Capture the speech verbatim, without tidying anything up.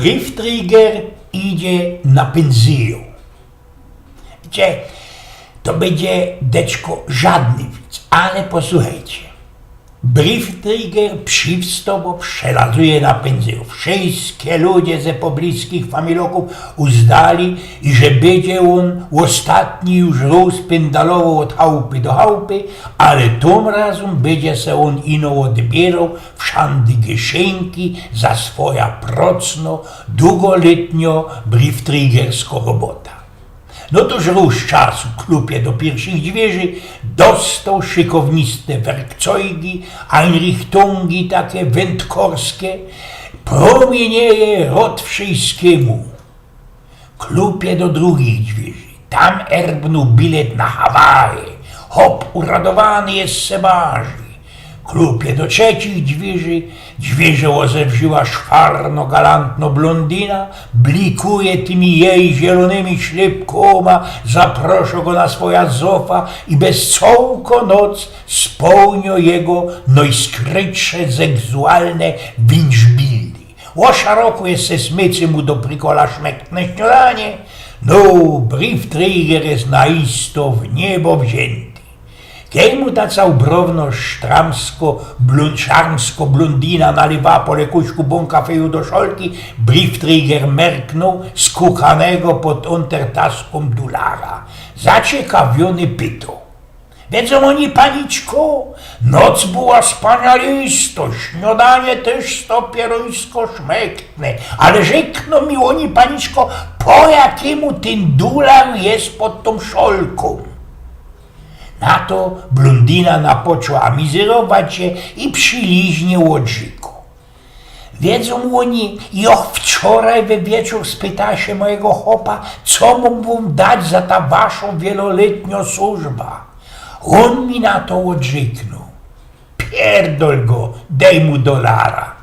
Briefträger idzie na pynzyjõ. Wiecie, to bydzie deczko żadny wic, ale posuchejcie. Briefträger przywstŏ, przelazuje na pynzyjõ. Wszyjske ludzie ze pobliskich familokōw uznali, iże bydzie ôn ôstatni już rŏz pyndalowoł ôd chałpy do chałpy, ale tōm razōm bydzie se ôn ino ôdbiyroł wszandy gyszynki za swoja procno, dugolytnio briefträgersko robota. No tōż rōz czasu klupie do piyrszych dwiyrzi, dostoł szykowniste werkcojgi, einrichtōngi take wędkorskie, prōmiynieje rot wszyjskimu. Klupie do drugich dwiyrzi. Tam erbnōł bilet na Hawaje. Chop uradowany je, se barzi. Klupie do trzecich dwiyrzi. Dwiyrze ôzewrzyła szwarno, galantno blōndina, blikuje tymi jeji zielōnymi ślepkōma, zaproszo go na swoja zofa i bez cołko noc spełniŏ jego nojskrytsze seksualne wińszbildy. Ô szarokuje se, smycy mu do prikola szmektne śniŏdanie. No, briefträger je na isto w niebo wziynty. Kej mu ta cołbrowno sztramsko, blōn-, szarmsko blōndina nalywa po lekuśku bōnkafyju do szolki, briefträger merknōł skukanego pod ôntertaskōm dulara. Zaciekawiōny pytŏ: „Wiedzōm ôni, paniczko, noc była spanialistŏ, śniŏdanie tyż stopieruńsko szmektne, ale rzeknōm mi ôni, paniczko, po jakimu tyn dular je pod tōm szolkōm?” Na to blōndina napoczła amizyrować sie i prziliźnie ôdrzykŏ: „Wiedzōm ôni, jŏ wczoraj we wieczōr spytała sie mojigo chopa, co mōm wōm dać za ta waszo wielolytniŏ służba. Ôn mi na to ôdrzyknōł: „Pierdol go, dej mu dolara”.